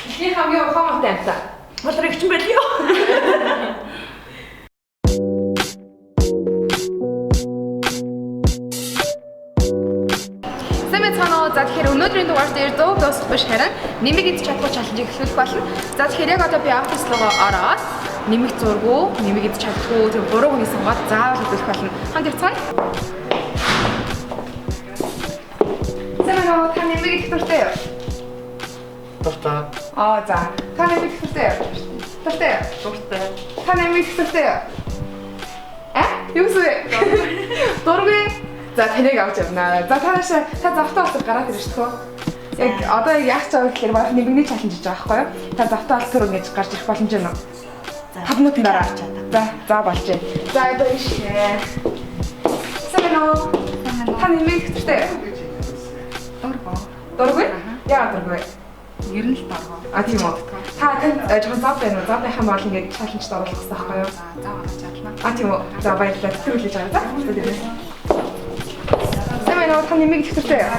Дэлхийн хамгийн ухаан муутай амьтан. Болор эгчин байлээ. Сайн байцгаана уу? За тэгэхээр өнөөдрийн дугаар дээр 100 дуусах биш харин нэмэг идэж чадахгүй challenge-ийг эхлүүлэх болно. За тэгэхээр яг одоо би офис руугаа ороод нэмэг зургуу, нэмэг идэж чадахгүй тийм гурван хүний сонгоод заавал хэвлэх болно. Хамт явцгаая. Сайн байна уу? Та нэмэг идэх дуртай юу? Дуртай. Аа за. Та нэмэг идэх дуртай юу? Дуртай юу? Дуртай. Та нэмэг идэх дуртай юу? А? Юу гэсэн бэ? Дургүй. За таныг авч явнаа. За та наашаа та завтаа болтол гараад ирж шүү дээ. Яг одоо яг яах ч байгаа гэхээр баг нэмэгний challenge хийж байгаа байхгүй юу? Та завтаа болтол ингэж гарч ирэх боломж байна уу? 5 минутын дараа. За за болж байна. За одоо иш. Сайн уу? Та нэмэг идэх дуртай юу? Дургу. Дургүй? Яагаад дургүй? Ер нь л дургу. А тийм үү. Та танд жоохон зав байна уу? Зав байх юм бол ингэж challenge-д оруулах хэрэгтэй байхгүй юу? За зав гаргаж чадна. А тийм үү. За баярлалаа. Тэтгэвэрлэж байгаа. За. Сайн байна уу? Та нэмэг идэх дуртай юу?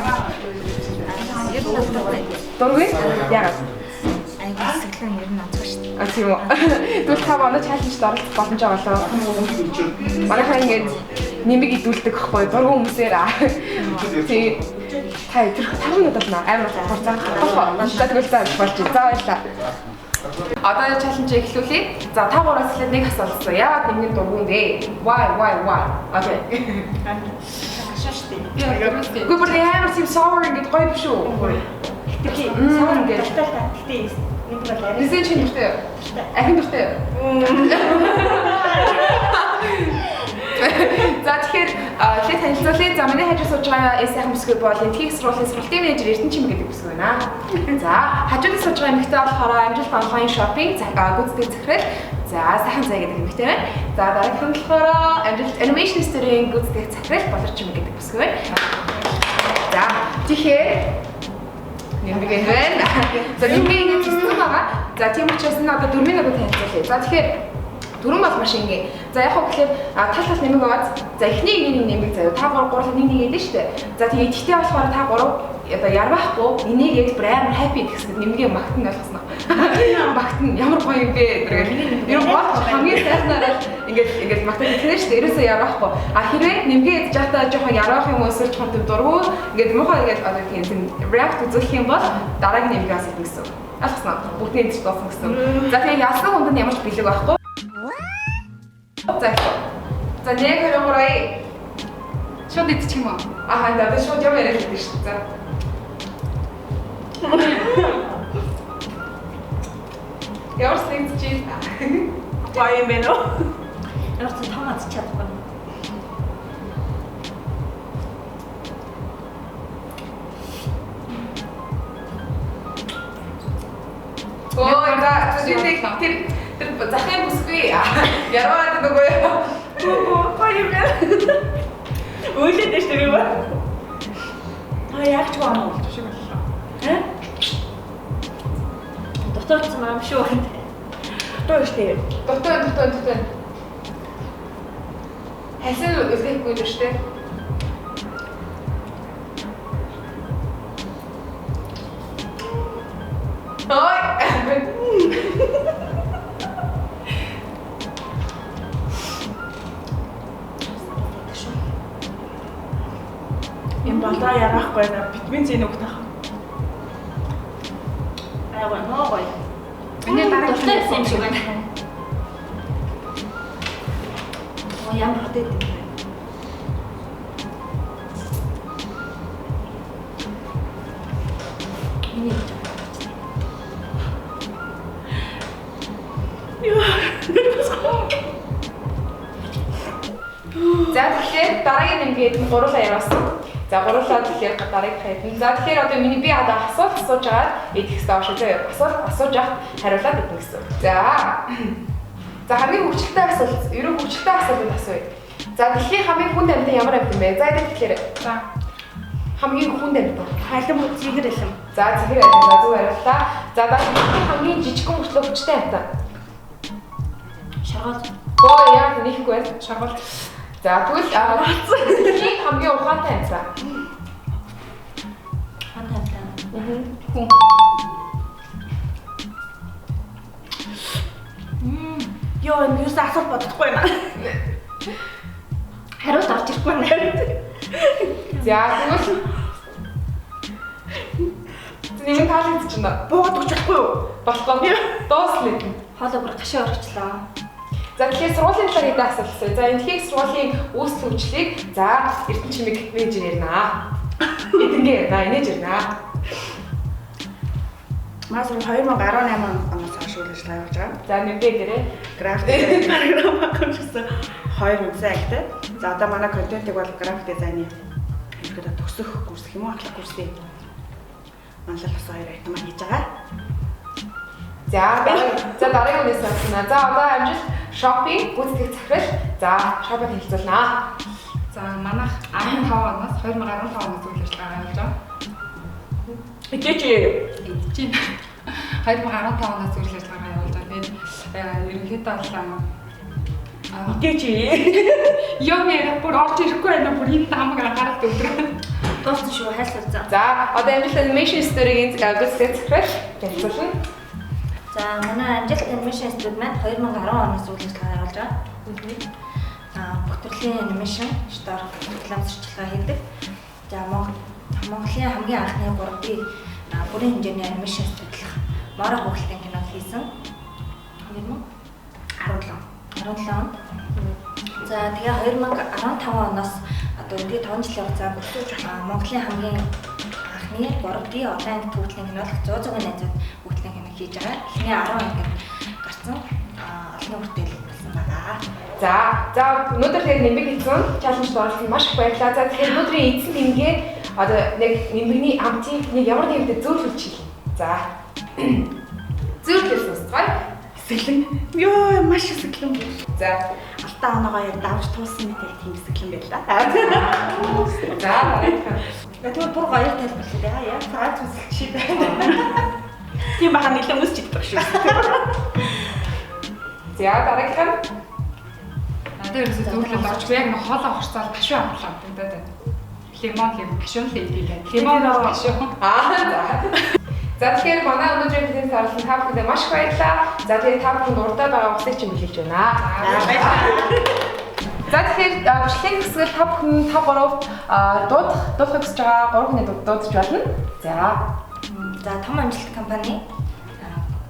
Ер нь дуртай. Дургүй? Яагаад? Айгуу сэтгэлэн ер нь онцгой шүү дээ. А тийм үү. Тэгвэл та манай challenge-д оролцох боломж байгаа болоо. Манайхаа ингэж нэмэг идүүлдэг байхгүй дургүй хүмүүсээр аа. Тий. Та тэр 5 минут болно. Амар хурцаа. Болох. За тэгвэл за болж. За баярлалаа. Одоо challenge эхлүүлье. За та гураас эхлээд нэг асуулт асууя. Яагаад нэмгийн дургүй юм бэ? Why why why? Okay. Хашаа штэ. Би дургу. Үгүй бүр амар тийм sour ингэж гоё биш үү? Хэтэрхий. Мм, ингээд. Дуртай л та. Гэтэ нэг бол арай. Нисэн чинь дуртай юу? Ахин дуртай юу? За тэгэхээр эхлээд танилцуулъя. За миний хажуу сууж байгаа эс сайхан бүсгүй бол Энтхийг сургуулийн сургалтын менежер Эрдэнэчим гэдэг бүсгүй байна. За хажууд нь сууж байгаа эмэгтэй болохоор амжилт онлайн шопинг гүйцэтгэх захирал за сайхан зай гэдэг эмэгтэй байна. За дараагийнх нь болохоор амжилт animation studio-ийн гүйцэтгэх захирал Болорчим гэдэг бүсгүй байна. За тэгэхээр нэмэг энэ байна. За нэмэг ингэж хэлсэн байгаа. За тийм учраас энэ одоо дөрмийн одоо танилцуулъя. За тэгэхээр дөрвөн бол маш энгийн. За яг хөө гэхээр тал тал нэмэг байгаа. За эхний нэг нэг нэмэг заяа. Та гурав гурав нэг нэг гэдэг шүү дээ. За тэгээ идэхтэй болохоор та гурав одоо ярвахгүй энийгээд бүр амар happy гэхсэд нэмгээ магтан ойлгосноо. Магтан ямар гоё юм бэ гэдэг. Ер нь гол хамгийн сайхнаараа л ингээд ингээд магтан хэлнэ шүү дээ. Ерөөсөө ярвахгүй. А хэрвээ нэмгээ идэж байхдаа жоохон ярвах юм уу эсвэл жоохон төв дургу ингээд муухай ингээд одоо тийм тийм react үзүүлэх юм бол дараагийн нэмгээс идэх гэсэн. Ойлгосноо. Бүгдний идэж дуусна гэсэн. За тэгээ ялсан хүнд нь ямар ч бэлэг байхгүй. За. За 1 2 3. Шууд идчих юм уу? Аа за би шууд юм яриад байдаг шүү. За. Ямар нэгэн чи Гоё юм байна уу? Ямар ч том аз чадахгүй. Ой за чи нэг тэр тэр захын бүсгүй яраад нөгөө юу? Гоё юм байна. Өөлөд шүү дээ би ба. Аа яг ч юм уу? Шиг боллоо. Э? Дутуулсан юм шүү. Дутуу шүү дээ. Дутуу дутуу дутуу. Хасан үлдээхгүй л шүү дээ. Ой. Юм болоо ярахгүй байна. Витамин С нүгт ах. Айгуу ноо гоё. Миний дараа Дуртай байсан юм шиг байна. Оо ямар хот идэв бэ? Миний гэж За тэгэхээр дараагийн нэмгээд нь гурлаа яриасан. За гурлаа тэгэхээр дараагийн хайд. За тэгэхээр одоо миний би одоо асуулт асууж агаад идэх хэрэгтэй шүү заяа. Асуулт асууж авах хариулаад идэх гэсэн. За. За хамгийн хөвчлөлтэй асуулт, ерөн хөвчлөлтэй асуултыг асууя. За дэлхийн хамгийн хүнд амьтан ямар амьтан бэ? За энэ тэгэхээр За. хамгийн хүнд амьтан. Халим цэгэр алим. За цэгэр амьтан. За зөв хариуллаа. За дараагийн хамгийн жижигхэн мөртлөө хүчтэй амьтан. Шаргал. Гоо яа нэхгүй байна. Шаргал. За тэгвэл дэлхийн хамгийн ухаантай амьтан. Хан тавтай. Хүн. Йоо, энэ юус асуулт бодохгүй юм аа. Хариулт орж ирэхгүй байна. За тэгвэл нэг таалагдчих чинь. Буугаад өгч болохгүй юу? Болохгүй. Дуусна. Хоолой бүр гашаа орчлоо. За тэгэхээр сургуулийн талаар хэдэн асуулт асууя. За энэхийг сургуулийн үүсэл хөгжлийг за Эрдэнэ чимэг менежер ярина. Эдэнгээ ярина, инээж ярина. Манай сургууль 2018 оноос хойш үйл ажиллагаа явуулж байгаа. За нэмгээ дээрээ График дизайн програм багшсан хоёр үндсэн ангитай. За одоо манай контентыг бол график дизайны ерөнхийдөө төгсөх курс гэх юм уу, ахлах курсын манлал бас хоёр item хийж байгаа. За за дараагийн үнээс сонсно. За одоо амжилт шопинг гүйцэтгэх захирал за шопинг танилцуулнаа. За манайх 15 оноос 2015 оноос үйл ажиллагаа явуулж байгаа. Идэж Идэж 2015 оноос үйл ажиллагаа явуулж байгаа. Тэгээд ерөнхийдөө бол идэж юм яриа бүр орж ирэхгүй байна. Бүр энэ хамаг анхаарал төвлөрөө. Дууссан шүү, хайлталцсан. За одоо амжилт анимашн студиогийн гүйцэтгэх захирал танилцуулна. За манай амжилт анимашн студи маань 2010 оноос үйл ажиллагаа явуулж байгаа. Бүх төрлийн анимашн, штор, реклам сурчлагаа хийдэг. За Монголын хамгийн анхны 3D бүрийн хэмжээний анимашн студилах Моро хүүхэлдэйн киног хийсэн. 17. 17 онд. За тэгээ 2015 оноос одоо өдний 5 жилийн хугацаанд Монголын хамгийн анхны 3D олон анги хүүхдэлийн кино болох 100 100 найзууд хүүхдэлийн кино хийж байгаа. Эхний 10 ангид гарсан олон хүртэл болсон байгаа. За за өнөөдөр тэгээд нэмэг хийсэн чаленжд оролцсон маш их баярлалаа. За тэгэхээр өнөөдрийн эцсийн нэмгээ одоо нэг нэмэгний амтыг нэг ямар нэгэнтэй зөөлүүлж хэл. За зөөлөл сонсцгоё. Эсэглэн. Йоо, маш эсэглэн. За Алтан оноогоо яг давж туулсан мэт яг тийм эсэглэн байлаа. за дараагийнх. Тэгвэл бүр гоёор тайлбарлая. Яг цагаан зүсэлч шиг байна. Тийм баха нэлээд өсч идэх шүү. За дараагийнх нь Надад ерөөсөө зөөлөл орж яг нэг хоолой хорцоол гашуу амтлаа гэдэг байна. Лимон лим гашуун л идэх. Лимон бол гашуун. Аа за. За тэгэхээр манай өнөөдрийн презентаци оролцсон та бүхэндээ маш их баярлалаа. За тэгээд та бүхэнд урдаа байгаа усыг чинь бэлгэлж байна. За тэгэхээр бичлэгийн хэсгэл та бүхэн 5 3 дуудах хүсэж байгаа 3 хүний дуудаж болно. За. За том амжилт компани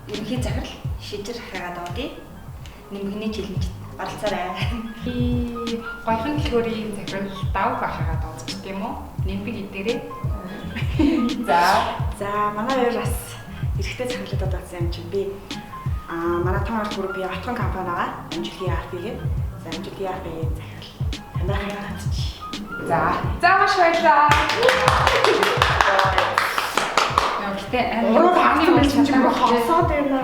ерөнхий захирал шижир хагаад дуудъя. Нэмэгний челленжд оролцоорой. Гоёхон дэлгүүрийн захирал давг ахагаа дуудчих тийм үү? Нэмбэг идэрээ. За. За манай хоёр бас эрэгтэй захирлуудад болсон юм чинь би манай том арт группийн отгон компани байгаа. Амжилт ERP-гээ. За Амжилт ERP-ийн захирал Тамира хагаад чи. За. За маш баярлалаа. Яа гэтээ Уруу амар хатсан байсан чинь чадаагүй хосоод байна.